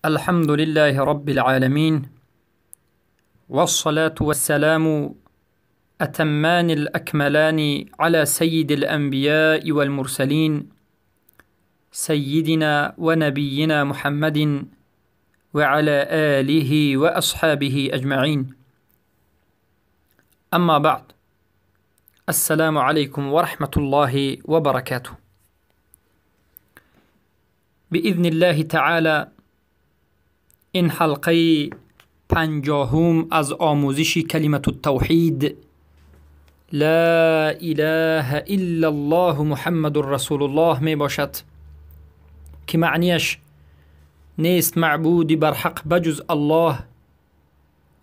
الحمد لله رب العالمين، والصلاة والسلام أتمان الأكملان على سيد الأنبياء والمرسلين، سيدنا ونبينا محمد وعلى آله وأصحابه أجمعين. أما بعد، السلام عليكم ورحمة الله وبركاته. بإذن الله تعالى این حلقه 50 از آموزش کلمة التوحید لا اله الا الله محمد رسول الله می باشد که معنیش نیست معبودی بر حق بجز الله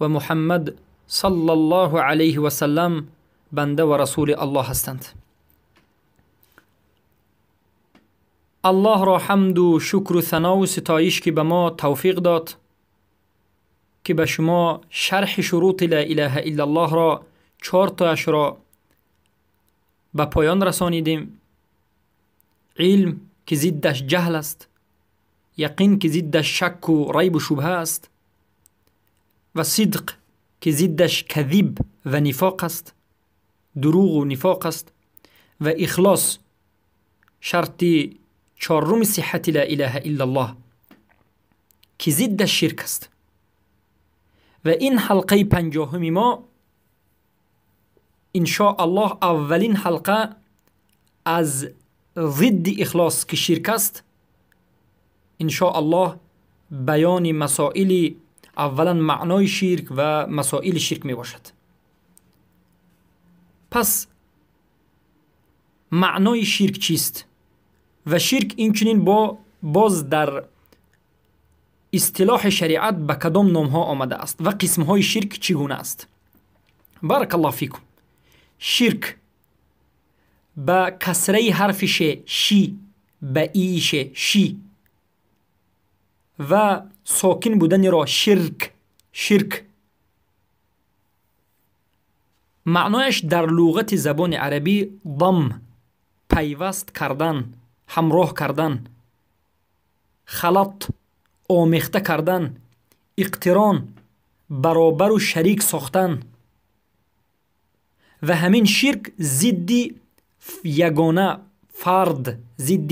و محمد صلی الله علیه و سلم بنده و رسول الله هستند. الله را حمد و شکر و ثنا و ستایش که به ما توفیق داد که به شما شرح شروط لا اله الا الله را 4 تایش را به پایان رسانیدیم. علم که ضدش جهل است، یقین که ضدش شک و ریب و شبهه است، و صدق که ضدش کذب و نفاق است، دروغ و نفاق است، و اخلاص شرط 4 صحت لا اله الا الله که ضد شرک است. و این حلقه 50 ما ان شاء الله اولین حلقه از ضد اخلاص که شرک است، ان شاء الله بیان مسائل، اولا معنای شرک و مسائل شرک می باشد. پس معنای شرک چیست؟ و شرک اینچنین با باز در اصطلاح شریعت به کدام نام ها آمده است و قسم های شرک چگونه است؟ بارک الله فیکم. شرک به کسره حرف ش، شی، به ایش، شی و ساکن بودن را شرک، شرک معنایش در لغت زبان عربی ضم، پیوست کردن، همراه کردن، خلط، آمیخته کردن، اقتران، برابر و شریک ساختن. و همین شرک ضد یگانه فرد، ضد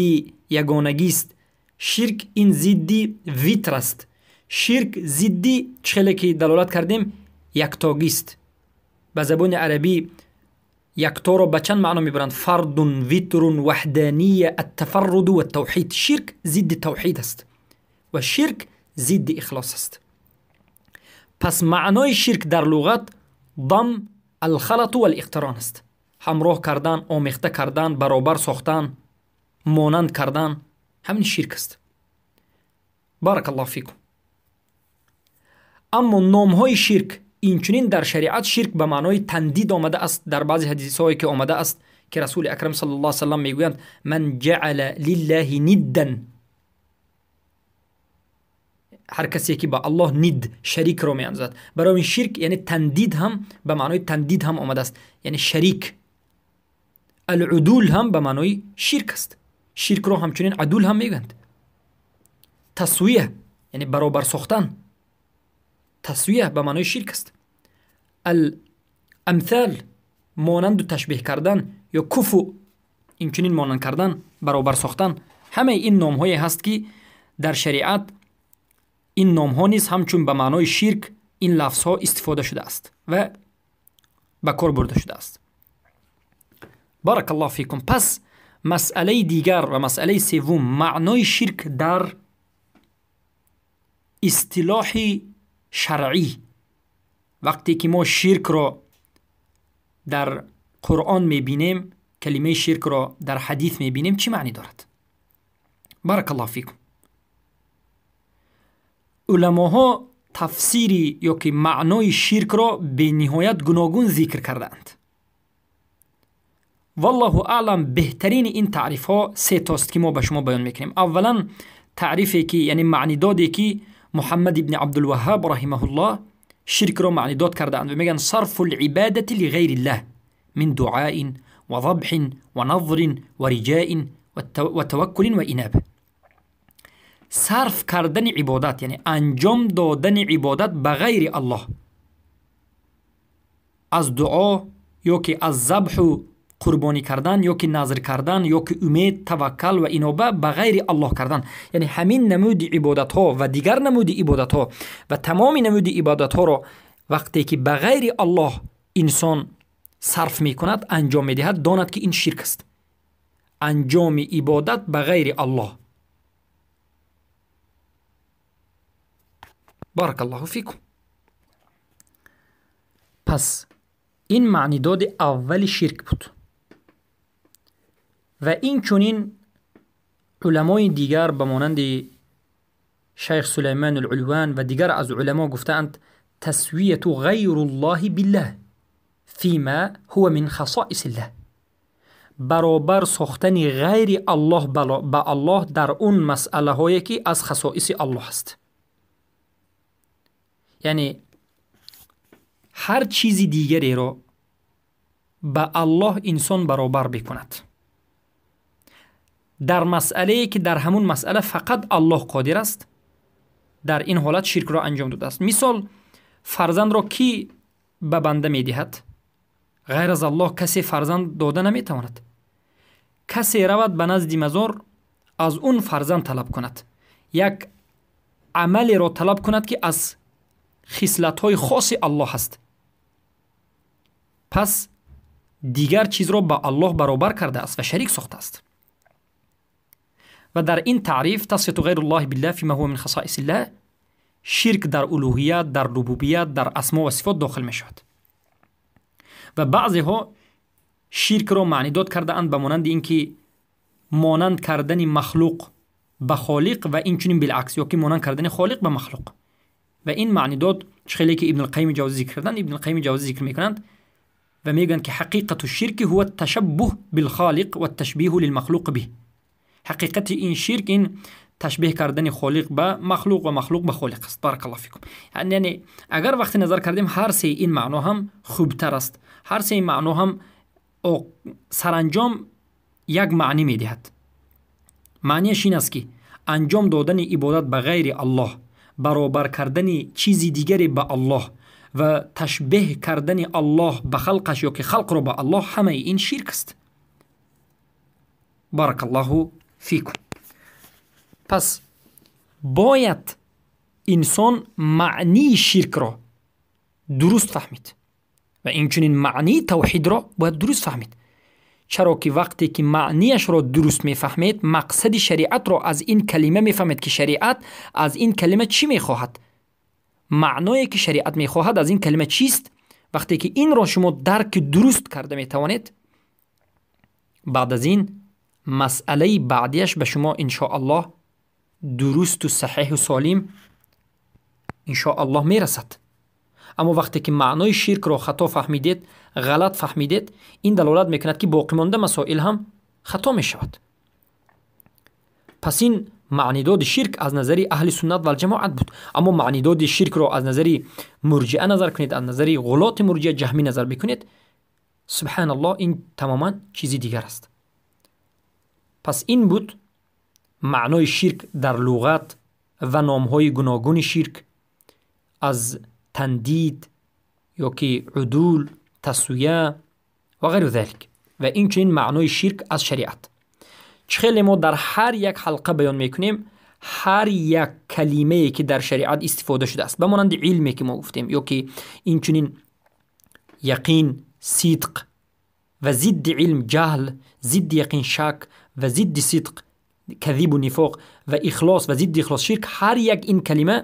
یگانگی است. شرک این ضد ویتر است. شرک ضد چه که دلالت کردیم یکتاگی است. به زبان عربی یکتا را به چند معنا میبرند: فرد، ویتر، وحدانیه، التفرد و التوحید. شرک ضد توحید است و شرک ضد اخلاص است. پس معنای شرک در لغت ضم، الخلط و الاقتران است. همراه کردن، آمیخته کردن، برابر ساختن، مانند کردن، همین شرک است. بارک الله فیکم. اما نام های شرک اینچنین در شریعت شرک به معنای تندید آمده است. در بعضی حدیث هایی که آمده است که رسول اکرم صلی الله علیه و سلم میگویند من جعل لله ندا، هر کسی که با الله ند، شریک را میاندازد. برای این شرک یعنی تندید هم به معنای تندید هم آمده است، یعنی شریک. العدول هم به معنای شرک است. شرک را همچنین عدول هم میگویند. تسویه یعنی برابر ساختن، تسویه به معنای شرک است. الامثال مانند و تشبیه کردن یا کفو، اینچنین مانند کردن، برابر ساختن. همه این نام هایی هست که در شریعت این نام ها نیز همچون به معنای شرک این لفظ ها استفاده شده است و به کار برده شده است. بارک الله فیکم. پس مسئله دیگر و مسئله سوم، معنای شرک در اصطلاح شرعی. وقتی که ما شرک را در قرآن میبینیم، کلمه شرک را در حدیث میبینیم، چی معنی دارد؟ بارک الله فیکم. علماها تفسیری یا که معنای شرک را به نهایت گوناگون ذکر کردند. والله اعلم بهترین این تعریف ها 3 تاست که ما به شما بیان میکنیم. اولا تعریفی که یعنی معنی دادی که محمد ابن عبدالوهاب رحمه الله شرک را معنی داد کردند و میگن صرف العبادة لغیر الله من دعاء و ذبح و نظر و رجاء و توکل و انابه. Сарф кардани ибодат, яъне анҷом додани ибодат ба ғайри Аллоҳ, аз дуо ё ки аз забҳу қурбонӣ кардан ё ки назр кардан ё ки умед, таваккал ва иноба ба ғайри Аллоҳ кардан. Яъне ҳамин намуди ибодатҳо ва дигар намуди ибодатҳо ва тамоми намуди ибодатҳоро вақте ки ба ғайри Аллоҳ инсон сарф мекунад, анҷом медиҳад, донад ки ин ширк аст. Анҷоми ибодат ба ғайри Аллоҳ. Баракаллоҳу фикум. Пас ин маънидоди аввали ширк буд. Ва инчунин уламои дигар ба монанди шайх Сулаймон ал-Улван ва дигар аз уламо гуфтаанд: тасвияту ғайруллоҳи биллаҳ фима ҳува мин хасоисиллаҳ. Баробар сохтани ғайри Аллоҳ ба Аллоҳ дар он масъалаҳое ки аз хасоиси Аллоҳ аст. Яъне ҳар чизи дигареро ба Аллоҳ инсон баробар бикунад дар масъалае ки дар ҳамун масъала фақат Аллоҳ қодир аст, дар ин ҳолат ширкро анҷом додааст. Мисол, фарзандро кӣ ба банда медиҳад? Ғайр аз Аллоҳ касе фарзанд дода наметавонад. Касе равад ба назди мазор, аз он фарзанд талаб кунад, як амалеро талаб кунад ки аз хислатҳои хоси Аллоҳ аст, пас дигар чизро ба Аллоҳ баробар кардааст ва шарик сохтааст. Ва дар ин таъриф тасвияту ғайруллоҳи биллаҳ фима ҳува мин хасоисиллаҳ, ширк дар улуҳият, дар рубубият, дар асмо ва сифот дохил мешавад. Ва баъзеҳо ширкро маънидод кардаанд ба монанди ин ки монанд кардани махлуқ ба холиқ ва инчунин билакс, ё ки монанд кардани холиқ ба махлуқ. Ва ин маънидод чӣ хеле ки Ибн Алқайими Ҷавзӣ зикр карданд, Ибн Алқайими Ҷавзӣ зикр мекунанд ва мегӯянд ки ҳақиқату ширки ҳува ташаббуҳ билхолиқ ва ташбиҳу лилмахлуқ биҳ. Ҳақиқати ин ширк ин ташбеҳ кардани холиқ ба махлуқ ва махлуқ ба холиқ аст. Баракаллоҳу фикум. Яъне агар вақте назар кардем, ҳар сеи ин маъно ҳам хубтар аст, ҳар сеи маъно ҳам саранҷом як маънӣ медиҳад. Маънияш ин аст ки анҷом додани ибодат ба ғайри Аллоҳ, баробар кардани чизи дигаре ба Аллоҳ ва ташбеҳ кардани Аллоҳ ба халқаш ё ки халқро ба Аллоҳ, ҳамаи ин ширк аст. Баракаллоҳу фикум. Пас бояд инсон маънии ширкро дуруст фаҳмид ва инчунин маънии тавҳидро бояд дуруст фаҳмид. Чаро ки вақте ки маънияшро дуруст мефаҳмед, мақсади шариатро аз ин калима мефаҳмед ки шариат аз ин калима чӣ мехоҳад, маъное ки шариат мехоҳад аз ин калима чист. Вақте ки инро шумо дарки дуруст карда метавонед, баъд аз ин масъалаи баъдияш ба шумо иншоаллоҳ дурусту саҳеҳу солим иншоаллоҳ мерасад. Аммо вақте ки маънои ширкро хато фаҳмидед, ғалат фаҳмидед, ин далолат мекунад ки боқимонда масоил ҳам хато мешавад. Пас ин маънидоди ширк аз назари аҳли суннат валҷамоат буд. Аммо маънидоди ширкро аз назари мурҷиа назар кунед, аз назари ғулоти мурҷиа ҷаҳмӣ назар бикунед, субҳаналлоҳ, ин тамоман чизи дигар аст. Пас ин буд маънои ширк дар луғат ва номҳои гуногуни ширк, аз тандид ё ки удул, тасвия ва ғайру залик. Ва инчунин маънои ширк аз шариат. Чӣ хеле мо дар ҳар як ҳалқа баён мекунем, ҳар як калимае ки дар шариат истифода шудааст, ба монанди илме ки мо гуфтем, ё ки инчунин яқин, сидқ ва зидди илм ҷаҳл, зидди яқин шак ва зидди сидқ кадибу нифоқ ва ихлос ва зидди ихлос ширк, ҳар як ин калима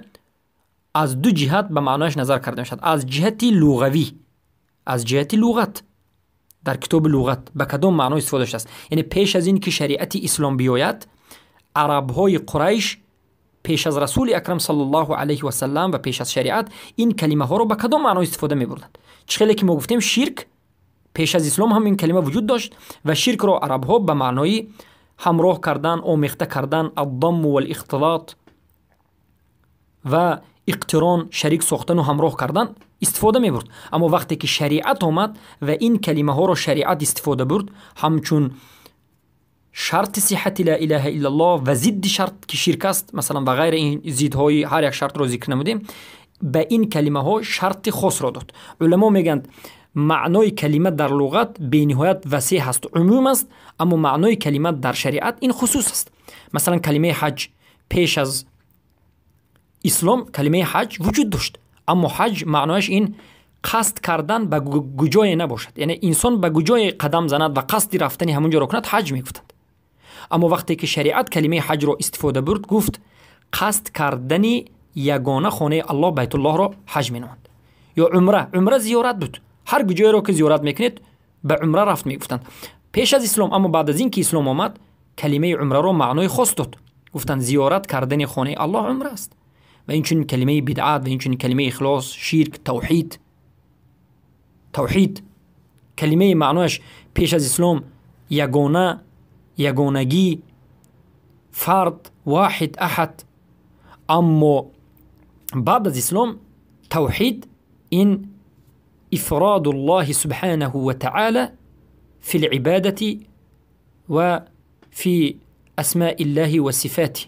аз ду ҷиҳат ба маънояш назар карда мешавад. Аз ҷиҳати луғавӣ, аз ҷиҳати луғат, дар китоби луғат ба кадом маъно истифода шудааст. Яъне пеш аз ин ки шариати ислом биёяд, арабҳои Қурайш пеш аз расули акрам саллаллоҳу алайҳи васаллам ва пеш аз шариат ин калимаҳоро ба кадом маъно истифода мебурданд. Чӣ хеле ки мо гуфтем, ширк пеш аз ислом ҳам ин калима вуҷуд дошт ва ширкро арабҳо ба маънои ҳамроҳ кардан, омехта кардан, аддамму валихтилот ва иқтирон, шарик сохтану ҳамроҳ кардан истифода мебурд. Аммо вақте ки шариат омад ва ин калимаҳоро шариат истифода бурд, ҳамчун شرط صحت لا اله الا الله و ضد شرط که شرک است مثلا و غیر این ضدهای هر یک شرط رو ذکر نمودیم، به این کلمه ها شرط خاص را داد. علما میگند معنای کلمه در لغت بینهایت وسیع است، عموم است، اما معنای کلمه در شریعت این خصوص است. مثلا کلمه حج پیش از اسلام کلمه حج وجود داشت، اما حج معنایش این قصد کردن به گجای نباشد، یعنی انسان به گجای قدم زند و قصد رفتن همونجا را کند حج میگفتند. اما وقتی که شریعت کلمه حج را استفاده برد، گفت قصد کردن یگانه خانه الله بیت الله را حج مینامند. یا عمره، عمره زیارت بود، هر گجای را که زیارت میکنید به عمره رفت میگفتند پیش از اسلام. اما بعد از اینکه اسلام آمد کلمه عمره را معنای خاص داد، گفتند زیارت کردن خانه الله عمره است. و این چنین کلمه بدعت و این چنین کلمه اخلاص، شرک، توحید. توحید کلمه معنایش پیش از اسلام یگانه، یگانگی، فرد، واحد، احد. اما بعد از اسلام توحید این افراد الله سبحانه وتعالى في العبادة وفي اسماء الله وصفاته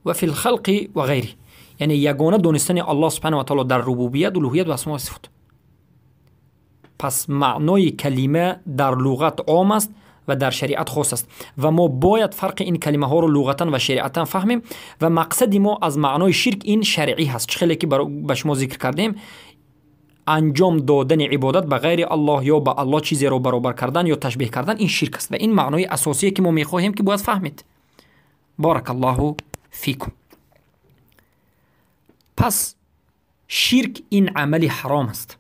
وفي الخلق وغيره، یعنی یگانه دانستن الله سبحانه و تعالی در ربوبیت، الوهیت و اسماء و صفات. پس معنای کلمه در لغت عام است و در شریعت خاص است و ما باید فرق این کلمه ها رو لغتا و شریعتا فهمیم. و مقصد ما از معنای شرک این شرعی هست، چه که به شما ذکر کردیم، انجام دادن عبادت به غیر الله یا به الله چیزی رو برابر کردن یا تشبیه کردن، این شرک است و این معنای اساسی که ما میخواهیم که باید فهمید. بارک الله فیکم. پس شرک این عمل حرام است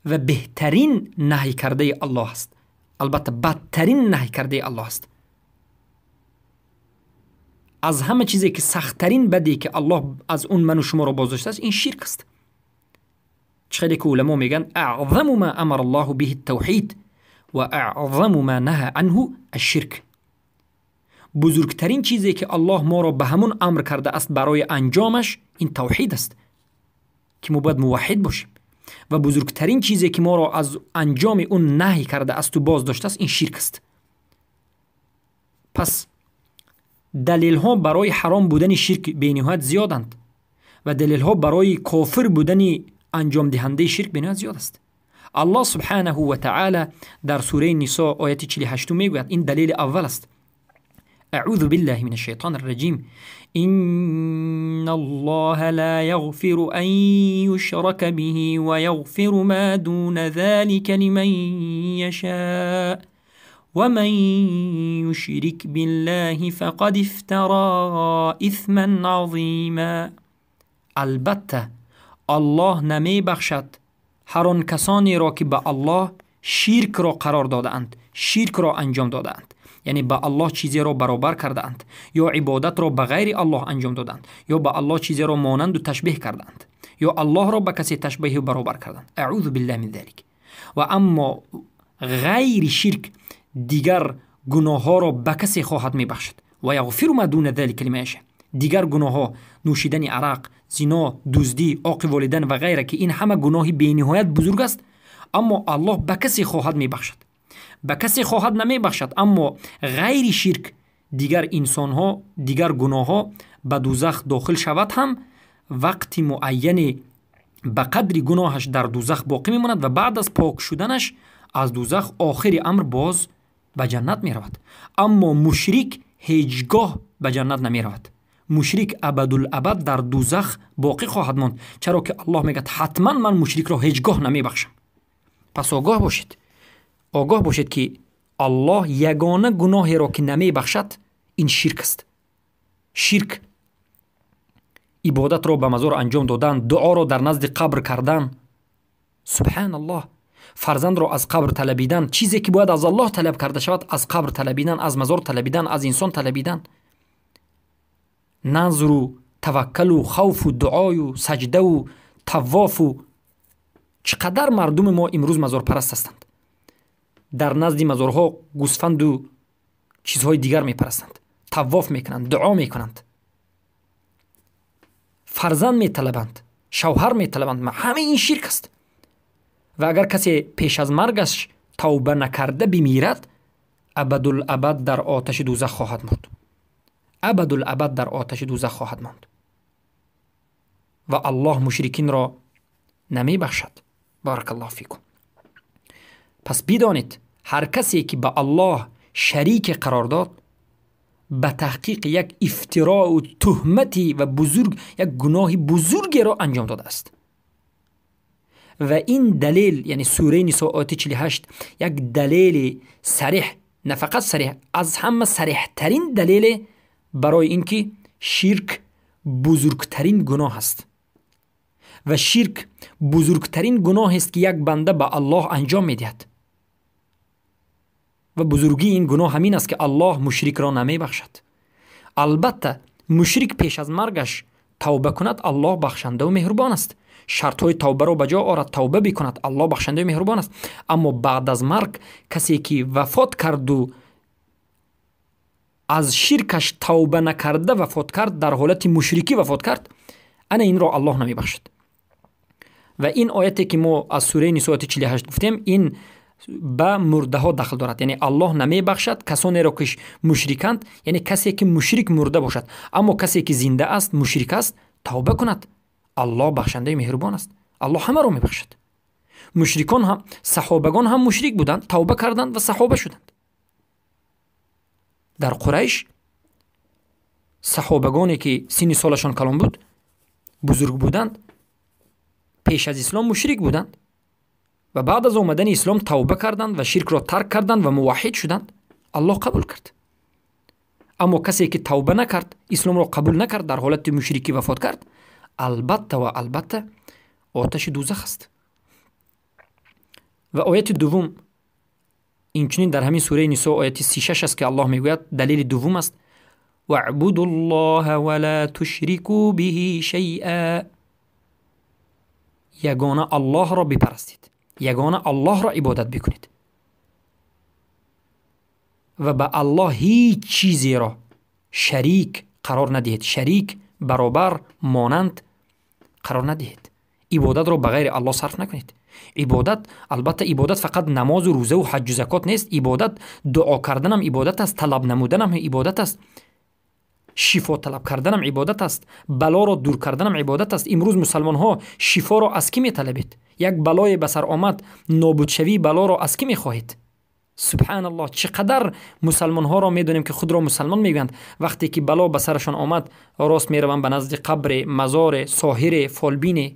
و بهترین نهی کرده الله است، البته بدترین نهی کرده الله است. از همه چیزی که سختترین بدی که الله از اون من و شما رو بازداشته است این شرک است. چخیلی که علما میگن اعظم ما امر الله به التوحید و اعظم ما نهى عنه الشرک. بزرگترین چیزی که الله ما را به همون امر کرده است برای انجامش این توحید است که ما باید موحد باشیم، و بزرگترین چیزی که ما را از انجام اون نهی کرده است و باز داشته است این شرک است. پس دلیل ها برای حرام بودن شرک بینهایت زیادند و دلیل ها برای کافر بودن انجام دهنده شرک بینهایت زیاد است. الله سبحانه و تعالی در سوره نساء آیت 48 میگوید، این دلیل اول است: اعوذ بالله من الشیطان الرجیم إن الله لا يغفر أن يشرك به ويغفر ما دون ذلك لمن يشاء ومن يشرك بالله فقد افترى إثما عظيما. البته الله نمی بخشد هر آن کسانی را که به الله شرک را قرار داده‌اند، شرک را انجام داده‌اند، یعنی به الله چیزی را برابر کرده‌اند یا عبادت را به غیر الله انجام دادند یا به الله چیزی را مانند و تشبیه کردند یا الله را به کسی تشبیه و برابر کردند. اعوذ بالله من ذلک. و اما غیر شرک دیگر گناه ها را به کسی خواهد میبخشد و یغفر ما دون ذلک لمن یشاء. دیگر گناه ها، نوشیدن عرق، زنا، دزدی، عاق والدین و غیره که این همه گناه بی‌نهایت بزرگ است، اما الله به کسی خواهد میبخشد، به کسی خواهد نمیبخشد. اما غیر شرک دیگر انسان ها، دیگر گناه ها به دوزخ داخل شود هم وقت معین به قدر گناهش در دوزخ باقی میماند و بعد از پاک شدنش از دوزخ آخر امر باز به جنت میرود. اما مشرک هیچگاه به جنت نمیرود. مشرک ابدالابد در دوزخ باقی خواهد ماند، چرا که الله میگه حتما من مشرک را هیچگاه نمیبخشم. پس آگاه باشید، آگاه باشید که الله یگانه گناهی را که نمیبخشد این شرک است. شرک عبادت را به مزار انجام دادن، دعا را در نزد قبر کردن، سبحان الله، فرزند را از قبر طلبیدن، چیزی که باید از الله طلب کرده شود از قبر طلبیدن، از مزار طلبیدن، از انسان طلبیدن، نظر و توکل و خوف و دعای و سجده و طواف و چقدر مردم ما امروز مزار پرست هستند. در نزد مزارها گوسفند و چیزهای دیگر میپرستند، طواف میکنند، دعا میکنند، فرزند میطلبند، شوهر میطلبند. همه این شرک است. و اگر کسی پیش از مرگش توبه نکرده بمیرد، абадулабад дар оташи дӯзах хоҳад мурд, абадулабад дар оташи дӯзах хоҳад монд ва Аллоҳ мушрикинро намебахшад. Баракаллоҳу фикум. Пас бидонед, ҳар касе ки ба Аллоҳ шарике қарор дод, ба таҳқиқ як ифтироу туҳмати ва бузург, як гуноҳи бузургеро анҷом додааст. Ва ин далел, яъне сураи Нисо ояти 48, як далели сариҳ, на фақат сариҳ, аз ҳама сариҳтарин далеле барои ин ки ширк бузургтарин гуноҳ аст ва ширк бузургтарин гуноҳест ки як банда ба Аллоҳ анҷом медиҳад. Ва бузургии ин гуноҳ ҳамин аст ки Аллоҳ мушрикро намебахшад. Албатта мушрик пеш аз маргаш тавба кунад, Аллоҳ бахшандаву меҳрубон аст. Шартҳои тавбаро ба ҷо орад, тавба бикунад, Аллоҳ бахшандаву меҳрубон аст. Аммо баъд аз марг касе ки вафот карду аз ширкаш тавба накарда вафот кард, дар ҳолати мушрикӣ вафот кард, ана инро Аллоҳ намебахшад. Ва ин ояте ки мо аз сураи Нисо ояти 48 гуфтем, ин ба мурдаҳо дахл дорад. Яъне Аллоҳ намебахшад касонеро ки мушриканд, яъне касе ки мушрик мурда бошад. Аммо касе ки зинда аст, мушрик аст, тавба кунад, Аллоҳ бахшандаи меҳрубон аст, Аллоҳ ҳамаро мебахшад. Мушрикон ҳам, саҳобагон ҳам мушрик буданд, тавба карданд ва саҳоба шуданд. Дар Қурайш саҳобагоне ки синни солашон калон буд, бузург буданд, пеш аз ислом мушрик буданд ва баъд аз омадани ислом тавба карданд ва ширкро тарк карданд ва муваҳҳид шуданд, Аллоҳ қабул кард. Аммо касе ки тавба накард, исломро қабул накард, дар ҳолати мушрикӣ вафот кард, албатта ва албатта оташи дӯзах аст. Ва ояти дуввум инчунин дар ҳамин сураи Нисо ояти 36 аст ки Аллоҳ мегӯяд, далели дуввум аст: ваъбуду ллоҳа ва ла тушрикӯ биҳи шайъа. Ягона Аллоҳро бипарастед, ягона Аллоҳро ибодат бикунед ва ба Аллоҳ ҳеҷ чизеро шарик қарор надиҳед, шарик, баробар, монанд қарор надиҳед. Ибодатро ба ғайри Аллоҳ сарф накунед. Ибодат, албатта ибодат фақат намозу рӯзаву ҳаҷҷу закот нест. Ибодат дуо карданам ибодат аст, талаб намуданам ибодат аст, шифо талаб карданам ибодат аст, балоро дур карданам ибодат аст. Имрӯз мусалмонҳо шифоро аз кӣ металабед? Як балое ба сар омад, нобудшавии балоро аз кӣ мехоҳед? Субҳаналлоҳ, чӣ қадар мусалмонҳоро медонем ки худро мусалмон мегӯянд, вақте ки бало ба сарашон омад, рост мераванд ба назди қабре, мазоре, соҳире, фолбине.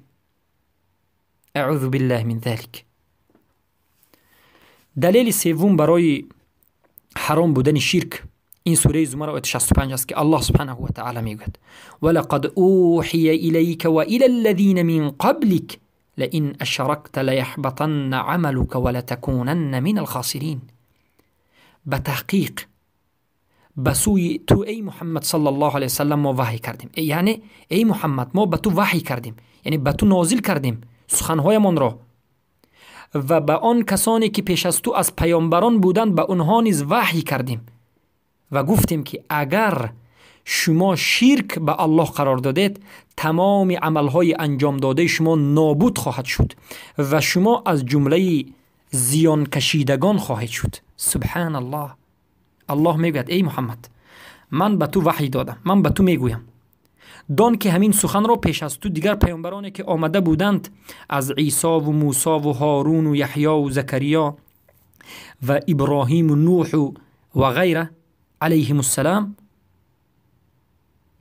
Аъузу биллаҳи мин залик. Далели севум барои ҳаром будани ширк ин сураи Зумар ояти 65 аст ки Аллоҳ субҳанаҳу ва таъала мегӯяд: валақад ӯҳия илайка ва ила аллазина мин қаблик лаин ашракта лаяҳбатанна амалука ва латакунанна мин алхосирин. Ба таҳқиқ ба сӯи ту эй Муҳаммад саллаллоҳу алайҳи васаллам мо ваҳй кардем, яъне эй Муҳаммад, мо ба ту ваҳй кардем, яъне ба ту нозил кардем суханҳоямонро ва ба он касоне ки пеш аз ту аз паёмбарон буданд ба онҳо низ ваҳй кардем ва гуфтем ки агар шумо ширк ба Аллоҳ қарор додед, тамоми амалҳои анҷомдодаи шумо нобуд хоҳад шуд ва шумо аз ҷумлаи зиёнкашидагон хоҳед шуд. Субҳаналлоҳ. Аллоҳ мегӯяд: эй Муҳаммад, ман ба ту ваҳй додам, ман ба ту мегӯям, дон ки ҳамин суханро пеш аз ту дигар паёмбароне ки омада буданд аз Исову Мусову Ҳоруну Яҳёву Закариё ва Иброҳиму Нӯҳу ва ғайра алайҳимуссалам,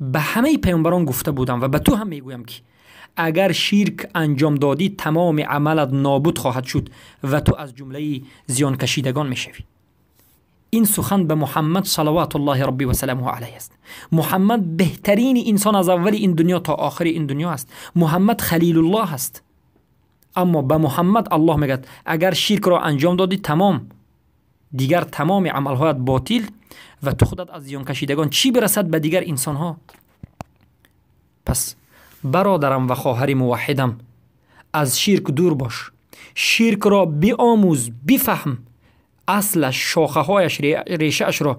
ба ҳамаи паёмбарон гуфта будам ва ба ту ҳам мегӯям ки агар ширк анҷом додӣ, тамоми амалат нобуд хоҳад шуд ва ту аз ҷумлаи зиёнкашидагон мешавӣ. Ин сухан ба Муҳаммад салаватуллоҳи рабби ва саламуҳу алайҳ аст. Муҳаммад беҳтарини инсон аз аввали ин дунё то охири ин дунё аст. Муҳаммад халилуллоҳ аст. Аммо ба Муҳаммад Аллоҳ мегӯяд: агар ширкро анҷом додӣ, тамом, дигар тамоми амалҳоят ботил ва ту худат аз зиёнкашидагон. Чӣ бирасад ба дигар инсонҳо? Пас бародарам ва хоҳари муваҳҳидам, аз ширк дур бош, ширкро биомӯз, бифаҳм аслаш, шохаҳояш, решаашро,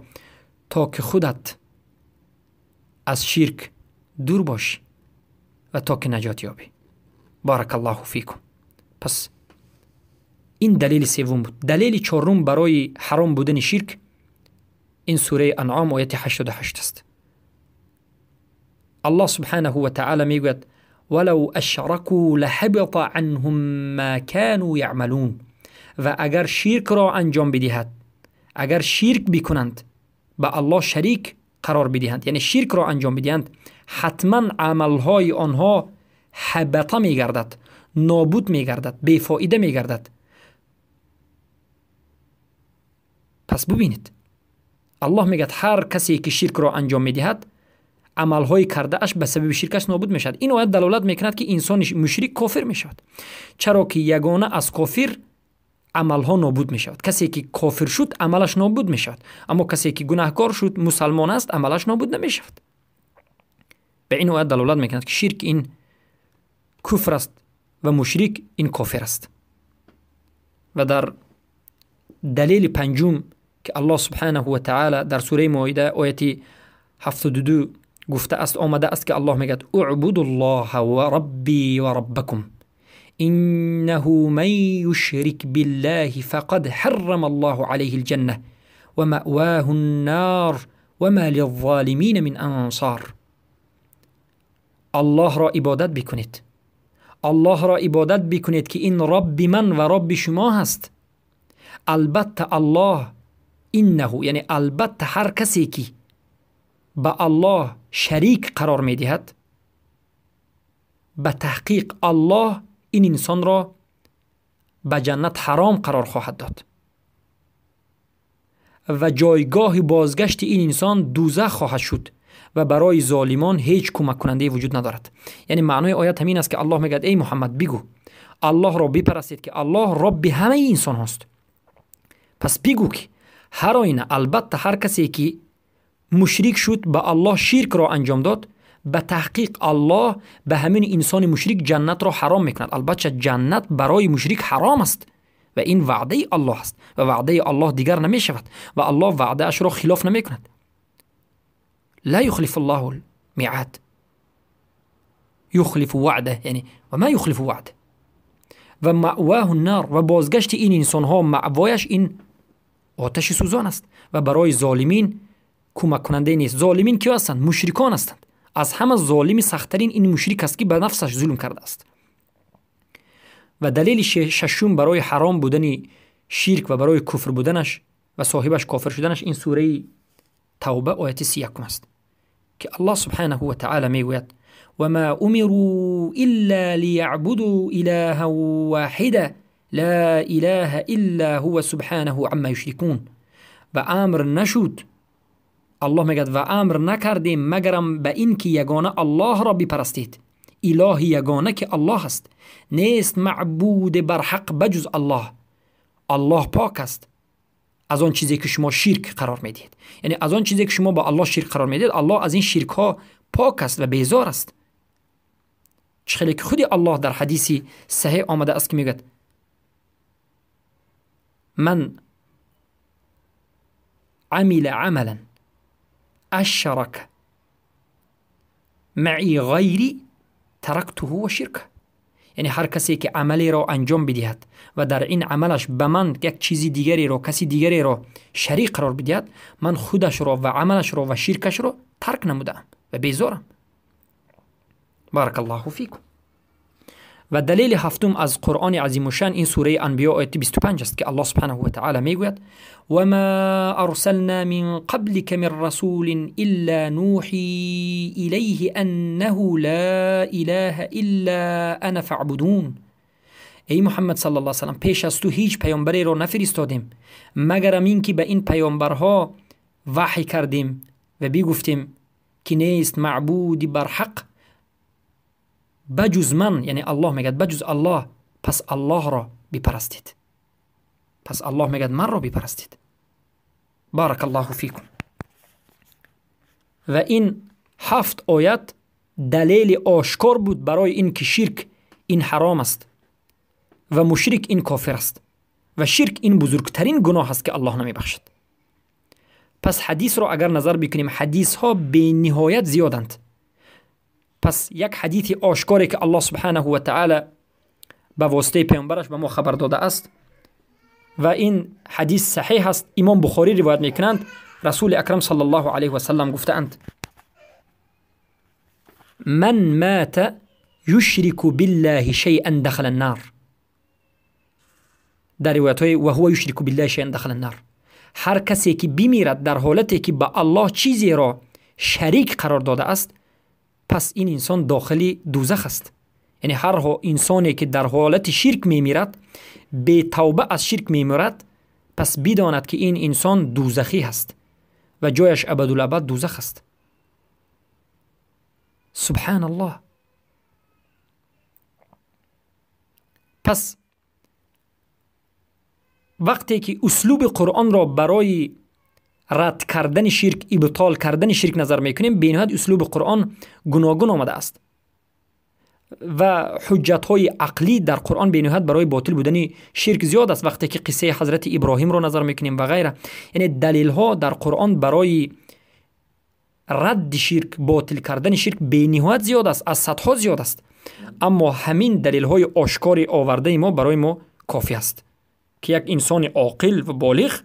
то ки худат аз ширк дур бошӣ ва то ки наҷот ёбӣ. Баракаллоҳу фикум. Пас ин далели севум буд. Далели чорум барои ҳаром будани ширк این سوره انعام آیت 88 است. الله سبحانه و تعالی میگوید ولو اشرکوا لحبط عنهم ما كانوا یعملون. و اگر شرک را انجام بدهد، اگر شرک بکنند، به الله شریک قرار بدهند، یعنی شرک را انجام بدهند، حتما عملهای آنها حبطه میگردد، نابود میگردد، بیفایده میگردد. پس ببینید الله میگه هر کسی که شرک را انجام میدهد عملهای کرده اش به سبب شرکش نابود میشود. این آیت دلالت میکند که انسان مشرک کافر میشود، چرا که یگانه از کافر عملها نابود میشود. کسی که کافر شد عملش نابود میشود، اما کسی که گناهکار شد مسلمان است عملش نابود نمیشود. به این آیت دلالت میکند که شرک این کفر است و مشرک این کافر است. و در دلیل پنجم که الله سبحانه و تعالی در سوره مائده آیت 72 گفته است، آمده است که الله میگه اعبدوا الله و ربی و ربکم انه من یشرک بالله فقد حرم الله علیه الجنه و مأواه النار وما للظالمین من انصار. الله را عبادت بکنید، الله را عبادت بکنید که این رب من و رب شما هست. البته الله انه، یعنی البته هر کسی که به الله شریک قرار میدهد، به تحقیق الله این انسان را به جنت حرام قرار خواهد داد و جایگاه بازگشت این انسان دوزخ خواهد شد و برای ظالمان هیچ کمک کننده وجود ندارد. یعنی معنای آیت همین است که الله میگه ای محمد بگو الله را بپرستید که الله رب همه انسان هاست. پس بگو که هر آینه البته هر کسی که مشرک شد، به الله شرک را انجام داد، به تحقیق الله به همین انسان مشرک جنت را حرام میکند. البته جنت برای مشرک حرام است و این وعده الله است و وعده الله دیگر نمیشود و الله وعده اش را خلاف نمیکند. لا يخلف الله الميعاد، يخلف وعده، یعنی و ما يخلف وعده. و مأواه النار، و بازگشت این انسان ها مأوایش این آتش سوزان است و برای ظالمین کمک کننده نیست. ظالمین کی هستند؟ مشرکان هستند. از همه ظالم سختترین این مشرک است که به نفسش ظلم کرده است. و دلیل ششم برای حرام بودن شرک و برای کفر بودنش و صاحبش کافر شدنش این سوره توبه آیت 31 است که الله سبحانه و تعالی میگوید وما امروا الا ليعبدوا الها واحدا لا اله الا هو سبحانه عما یشرکون. و امر نشد، الله میگه و امر نکردیم مگرم به این که یگانه الله را بپرستید، اله یگانه که الله است، نیست معبود بر حق بجز الله. الله پاک است از آن چیزی که شما شرک قرار میدید، یعنی از آن چیزی که شما با الله شرک قرار میدید، الله از این شرک ها پاک است و بیزار است. چخلی که خودی الله در حدیثی صحیح آمده است که میگه من عمل عملا اشرک معی غیری ترکته و شرکه. یعنی هر کسی که عملی را انجام بدهد و در این عملش به من یک چیزی دیگری را، کسی دیگری را شریک قرار بدهد، من خودش را و عملش را و شرکش را ترک نمودم و بیزارم. بارک الله فیکم. و دلیل هفتم از قرآن عظیم الشان این سوره انبیاء آیت 25 است که الله سبحانه و تعالی میگوید و ما ارسلنا من قبلك من رسول الا نوحی الیه انه لا اله الا انا فاعبدون. ای محمد صلی الله علیه و سلم، پیش از تو هیچ پیامبری را نفرستادیم مگرم این که به این پیامبرها وحی کردیم و بگفتیم که نیست معبودی بر حق بجز من، یعنی الله میگه بجز الله، پس الله را بپرستید. پس الله میگه من را بپرستید. بارک الله فیکم. و این 7 آیت دلیل آشکار بود برای این که شرک این حرام است و مشرک این کافر است و شرک این بزرگترین گناه است که الله نمیبخشد. پس حدیث را اگر نظر بکنیم، حدیث ها به نهایت زیادند. پس یک حدیث آشکاری که الله سبحانه و تعالی به واسطه پیامبرش به ما خبر داده است و این حدیث صحیح است، امام بخاری روایت میکنند رسول اکرم صلی الله علیه و سلم گفتند: من مات یشرک بالله شیئا دخل النار. در روایت های و هو یشرک بالله شیئا دخل النار. هر کسی که بمیرد در حالتی که به الله چیزی را شریک قرار داده است، پس این انسان داخل دوزخ است. یعنی هر انسانی که در حالت شرک میمیرد، بی توبه از شرک میمیرد، پس بداند که این انسان دوزخی هست و جایش ابدالابد دوزخ است. سبحان الله. پس وقتی که اسلوب قرآن را برای رد کردن شرک، ابطال کردن شرک نظر میکنیم، بینهایت اسلوب قرآن گوناگون آمده است و حجت های عقلی در قرآن بینهایت برای باطل بودن شرک زیاد است. وقتی که قصه حضرت ابراهیم را نظر میکنیم و غیره، یعنی دلیل ها در قرآن برای رد شرک، باطل کردن شرک بینهایت زیاد است، از صدها زیاد است. اما همین دلیل های آشکار آورده ما برای ما کافی است که یک انسان عاقل و بالغ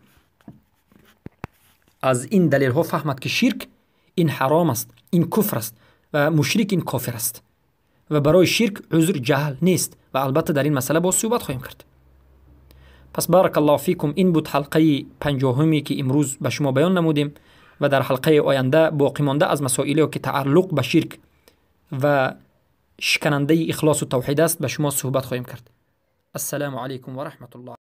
از این دلیل ها فهمد که شرک این حرام است، این کفر است و مشرک این کافر است و برای شرک عذر جهل نیست. و البته در این مسئله باز صحبت خواهیم کرد. پس بارک الله فیکم، این بود حلقه 50 که امروز به شما بیان نمودیم و در حلقه آینده باقی مانده از مسائلی که تعلق به شرک و شکننده اخلاص و توحید است به شما صحبت خواهیم کرد. السلام علیکم و رحمت الله.